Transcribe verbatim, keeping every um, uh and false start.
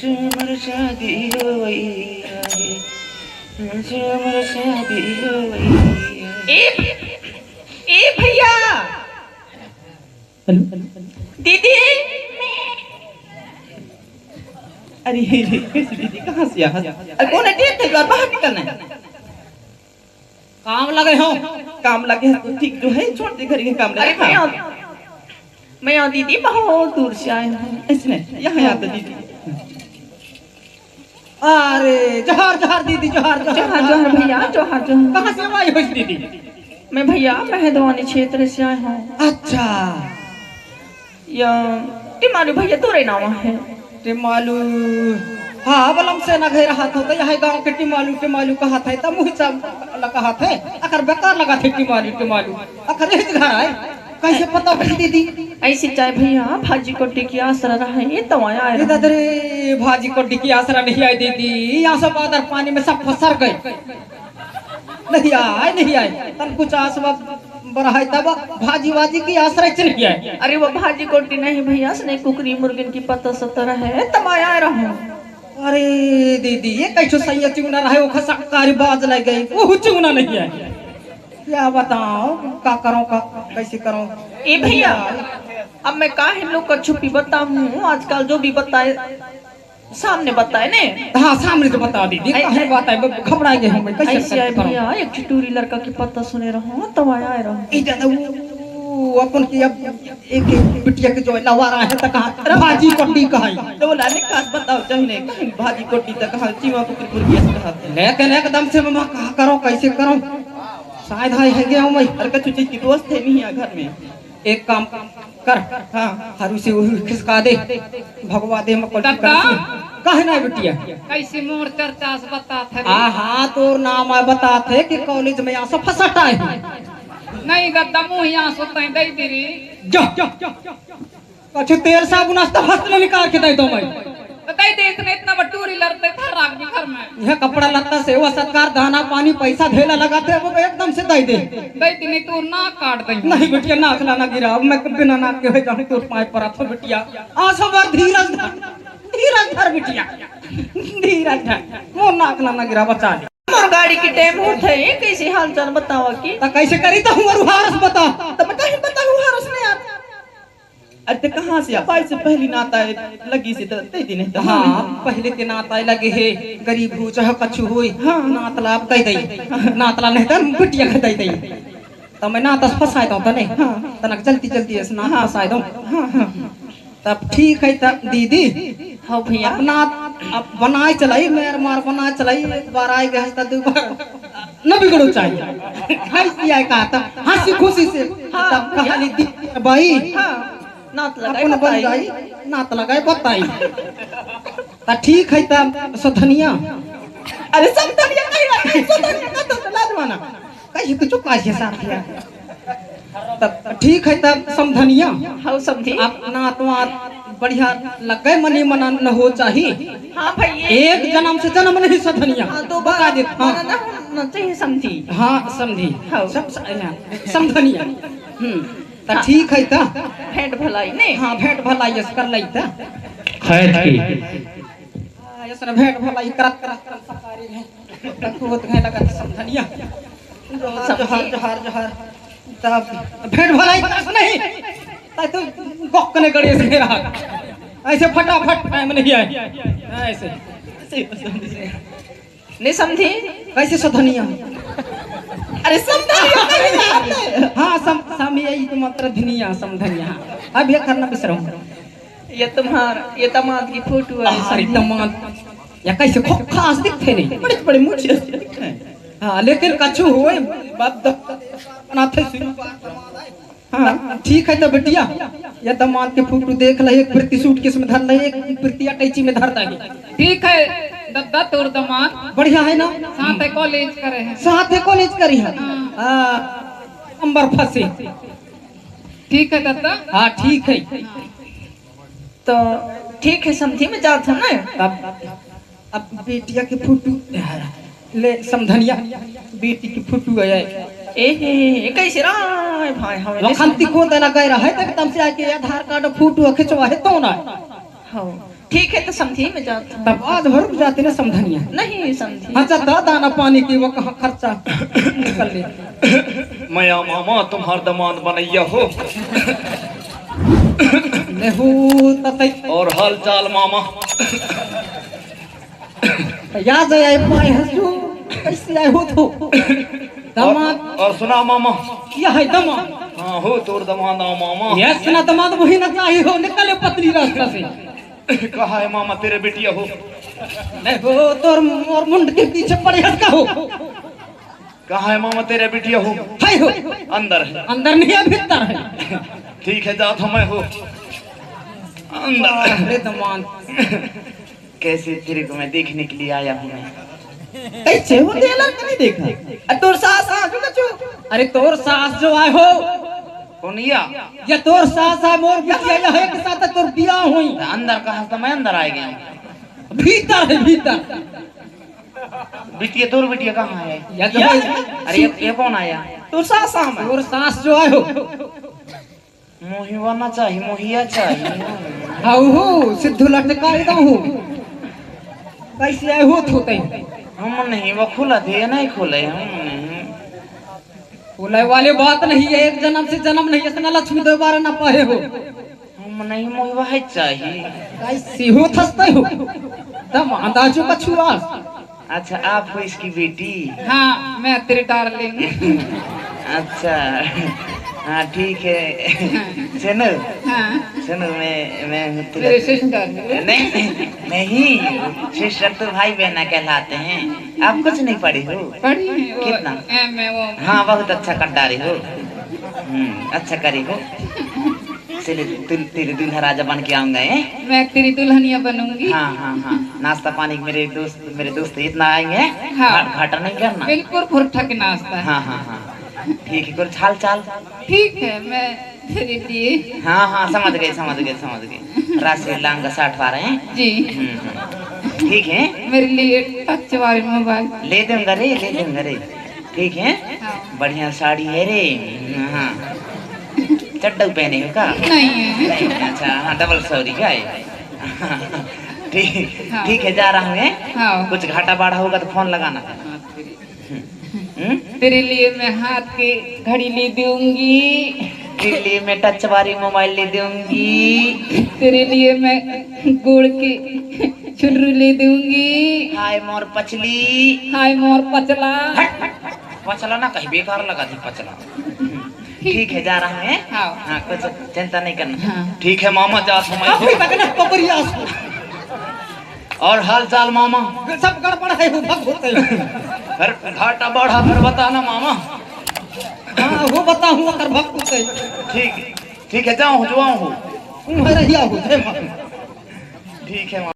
हमर शादी होवइया हे, हमर शादी होवइया हे। ए, ए भैया। Hello, hello, hello. दीदी। अरे, कैसे दीदी, कहाँ से आ? अरे, कौन है? देख, एक बार बाहर निकलना है। काम लगे हो, काम लगे हो तो ठीक जो है, छोड़ दे घर के काम। अरे लगे। मैं, मैं यहाँ दीदी बहुत दूर से आए हूँ। इसने यहाँ, यहाँ तो दीदी। अरे जोहार, जोहार दीदी, जोहार, जोहार, जोहार, जोहार भैया, जोहार, जोहार। कहाँ से आई हो दीदी? मैं भैया महदवानी क्षेत्र से आए हूँ। अच्छा। या टिमालू भैया तोरे नाम है? टिमालू। हाँ, बलम से ना घर हाथ होता, यही गांव के टिमालू, टिमालू कहा था, तब मुझे सब लगा हाथ है। अकर बेकार लगा थे टिमालू, टिमालू। अकर एक घर आए, कैसे पता होई दीदी? ऐसे चाहे भैया, भाजी कोटी की आसरा रहे, ये तो आया है। दादा रे, भाजी कोटी की आसरा नहीं आई दीदी, यहाँ सब बादर पानी में सब फसर गए। नहीं आए, नहीं आए। तन कुछ आसवा बरहाय तब भाजी वाजी की आसरा चल गया है। अरे वो भाजी कोटी नहीं भैया, इसने कुकरी मुर्गिन की पता सतर है, तब आया रहूं। अरे दीदी, ये कैसो सैया चिंगना रहे, वो खसकारी बाज लग गई, वो चिंगना नहीं है। क्या बताओ, का करो, का, कैसे करो? ए भैया, अब मैं काहे लोग का छुपी बताऊं, आजकल जो भी बताए, सामने बताए ने। हाँ, सामने तो बता दीदी, ऐ-, काहे ऐ-, बात है, ब-, घबरा गए हम, कैसे ऐसे आए करो? भैया, एक ठो टूरी लड़का की पता सुने रहो, तब आया, आए रहो। ई दादा, वो, वो अपन की अब एक, एक बिटिया के जो लवारा है, त कहा, भाजी कोटी कहा है। तो बोला ने, खास बताओ, चाहे ने, कहीं भाजी कोटी त कहा, चीवा कुकुर मुर्गी ऐसे कहा। लेकिन एकदम से ममा कहा करो, कैसे करो? शायद हाय है गया हूँ मैं। अरे कछु चीज की दोस्त है नहीं है घर में। एक काम कर, हाँ, हरू से उही खिसका दे, भगवा दे, मकोल दादा। काहे ना बिटिया? कैसे मोर चर्चा से बतात है रे? आ, हाँ, तोर नाम है बतात है कि कॉलेज में यहाँ से फसट आए हैं। नहीं दादा, मुँह यहाँ से तैं दे दे रे। जा, जा, जा, जा। कछु तेल साबुन अस त हस्त ले निकाल के दे दो मैं। तो दे दे, इतने, इतना बड़ टूरी लड़ते था राग भी घर में। यह कपड़ा लत्ता, सेवा सत्कार, दाना पानी, पैसा धेला लगाते, वो एकदम से दे दे। दे दे, नहीं तो नाक काट दे। नहीं बिटिया, नाक ला ना गिरा, मैं बिना नाक के हो जाऊं, तोर पाए परा था बिटिया। आसो बार धीरज धर, धीरज धर बिटिया, धीरज धर, वो नाक ला ना गिरा, बचा ले। मोर गाड़ी की टाइम होत है, कैसे हाल चाल बतावा की? त कैसे करी त हुआ रुहारस बता। त मैं कहीं बता हुआ रस नहीं यार। अरे, ते कहाँ से आ? भाई से पहली नाता है, लगी से तो ते दिन है तो हाँ, हाँ। पहले के नाता लगे है, गरीब हो चाहे कछु होई, हाँ। नातला आप दे दई। नातला नहीं तो बिटिया के दे दई। तो मैं नाता फंसाए दो तने। हाँ। तनक जल्दी जल्दी ऐसे नाता हाँ। फंसाए दो। हाँ, हाँ। तब ठीक है तब दीदी। हाँ भैया। अपना अब बनाए चलाई, मेर मार बनाए चलाई, एक बार आए गए त दो बार न बिगड़ो चाहिए। हंस दिया कहा था, हंसी खुशी से। हाँ, तब भैया। कहानी दी भाई। हाँ, नात लगाए अपन बन बताई। जाई, नात लगाए बताई। त ठीक है तब सधनिया। अरे सधनिया नहीं रहा, सधनिया का तो लाज माना। कहीं कुछ पास है साथ किया। तब ठीक है तब समधनिया। हाँ, समधी। आप नात वात बढ़िया लगे, मनी मना न हो चाही। हाँ भाई, ये एक जन्म से जन्म नहीं सधनिया। हाँ, दो बार बता दे, हाँ। मना ना होना चाहिए, समधी। हाँ, समधी। हाँ। सब स-, हाँ, समधनिया। हम्म, त हाँ। ठीक है त। भेंट भलाई नहीं। हाँ, भेंट भलाई यस कर लई त। खैर की। हाँ, यस न भेंट भलाई करत, करत, करत सकारी है। त खुद है लगत समधनिया। जोहार, जोहार, जोहार, जोहार। तब भेंट भलाई करत नहीं। ताई तो गक ने गड़े से रहा। ऐसे फटाफट टाइम नहीं आए। ऐसे। नहीं समधी? कैसे सधनिया? अरे समधनिया कहीं बात है। हाँ, सम-, सम-, यही तो मात्र धनिया, समधनिया। अब ये करना बिसरो। ये तुम्हार, ये दामाद की फोटो है, अरे समधी। दामाद। या कैसे खो-, खास दिखते नहीं। बड़े, बड़े मुझे दिखते हैं। हाँ, लेकिन कछु होए, बाप द-, बनाते शुरू। हाँ, ठीक है तो बिटिया, ये दामाद के फोटो देख ले, एक प्रीति सूटकेस में धर ले, एक प्रीति अटैची में धर दे। ठीक है, दद्दा तोर दामाद। बढ़िया है ना? साथ है कॉलेज करे हैं। साथ है कॉलेज करी है। हाँ। हाँ, नंबर फंसे। ठीक है दद्दा। हाँ, ठीक है। तो ठीक है समधी, मैं जात हूँ ना। तब अब बेटिया के फोटो ले समधनिया, बेटी की फोटो है। ए, ए, ए, कैसे राय भाई, हम वखन तिको देना गए रहे, तक तम से आके आधार कार्ड फोटो खिंचवा है तो ना। हो, ठीक है, तो समझी मैं जात हूँ। तब आज भर जाते ना समझनिया। नहीं समझी। अच्छा, दादा ना पानी की वो कहाँ खर्चा निकल ले। मया मामा, तुम्हार दमांद बनैया हो। नेहू ततई। और हाल चाल मामा? या जय आए पाए हंसू, कैसे आए हो तो? दमांद। और, और सुना मामा? यह है दमांद। हाँ हो, तोर दमांद आओ मामा। ये सुना दमांद वही ना चाहिए हो, निकले पतली रास्ता से। कहाँ है मामा तेरे बिटिया हो? नहीं हो, तोर और मुंड के पीछे पड़े हंसका हो। कहाँ है मामा तेरे बिटिया हो? है हो। अंदर है। अंदर नहीं है, भीतर है। ठीक है, जात हूँ मैं हो। अंदर। अरे दमांद। कैसे तेरे को मैं देखने के लिए आया हूँ मैं। कैसे हो तेला नहीं देखा? अरे तोर सास आ जो बच्चो। अरे तोर सास जो आए हो। कौन या? ये तोर सास है, मोर बिटिया, यह एक साथ तोर बियाह हुई। अंदर कहाँ से मैं अंदर आ गया हूँ। भीतर है, भीतर। बिटिया, तोर बिटिया कहाँ है? या तो या। अरे ये, ये कौन आया? तोर सास हम। तोर सास जो आए हो। मोहिवा ना चाही, मोहिया चाही। हाउ हो, सिद्धू लटकाई दहू। कैसे आए हो थोते? हम नहीं, वो खुला थे, नहीं खुले, हम नहीं। खुले वाली बात नहीं है, एक जन्म से जन्म नहीं, इतना लक्ष्मी दोबारा ना पाए हो। हम नहीं, मोहिवा है चाही। कैसे हो थसते हो? दम आंदाजो का छुआ। अच्छा, आप हो इसकी बेटी? हाँ, मैं तेरी डार्लिंग। अच्छा, हाँ, ठीक है। सुनो, हाँ। सुनो, मैं, मैं हूँ तेरा मेरे सिस्टर। नहीं, नहीं, नहीं, सिस्टर तो भाई बहना कहलाते हैं। आप कुछ नहीं पढ़ी हो? पढ़ी है, वो कितना? एम ए, वो। हाँ, बहुत अच्छा कर डारी हो। हम्म, अच्छा करी हो। चले, तू, तेरे दूल्हा राजा बन के आऊंगा, हैं? मैं तेरी दुल्हनिया बनूंगी। हाँ, हाँ, हाँ। नाश्ता पानी मेरे दोस्त, मेरे दोस्त इतना आएंगे, हाँ। घा-, घाटा नहीं करना। बिल्कुल भुरठा के नाश्ता। हाँ, हाँ, हाँ। ठीक है, कुछ हाल चाल? ठीक है, मैं तेरे लिए। हाँ, हाँ, समझ गए, समझ गए, समझ गए। राशि लांग साठ पा रहे हैं। जी। हम्म, हम्म। ठीक है। मेरे लिए टच वाली मोबाइल। ले दूंगा रे, ले दूंगा रे। ठीक है? हाँ। बढ़िया साड़ी है रे। हाँ। चड्डा पहने हो का? नहीं है। नहीं, अच्छा, हाँ, डबल सॉरी का है? ठीक, हाँ। ठीक है, जा रहा हूँ मैं। हाँ। कुछ घाटा बाढ़ा होगा तो फोन लगाना। हम्म? तेरे लिए मैं हाथ की घड़ी ले दूंगी। तेरे लिए मैं टच वाली मोबाइल ले दूंगी। तेरे लिए मैं गुड़ की छुनरू ले दूंगी। हाय मोर पचली। हाय मोर पचला। हट, हट, पचला ना कहीं बेकार लगा थी पचला। ठीक है, जा रहा हूँ, हैं? हाँ। हाँ, कुछ चिंता नहीं करना। हाँ। ठीक है मामा, जा समय अभी तक ना पपरिया। और हाल चाल मामा? सब गड़बड़ है, वो भग होते हैं। फिर घाटा बढ़ा, फिर बताना मामा। हाँ, वो बताऊँ, अगर भग होते हैं। ठीक, ठीक है, जाऊँ, जो आऊँ हो। तुम्हारा ही हो, जय माता। ठीक है मामा।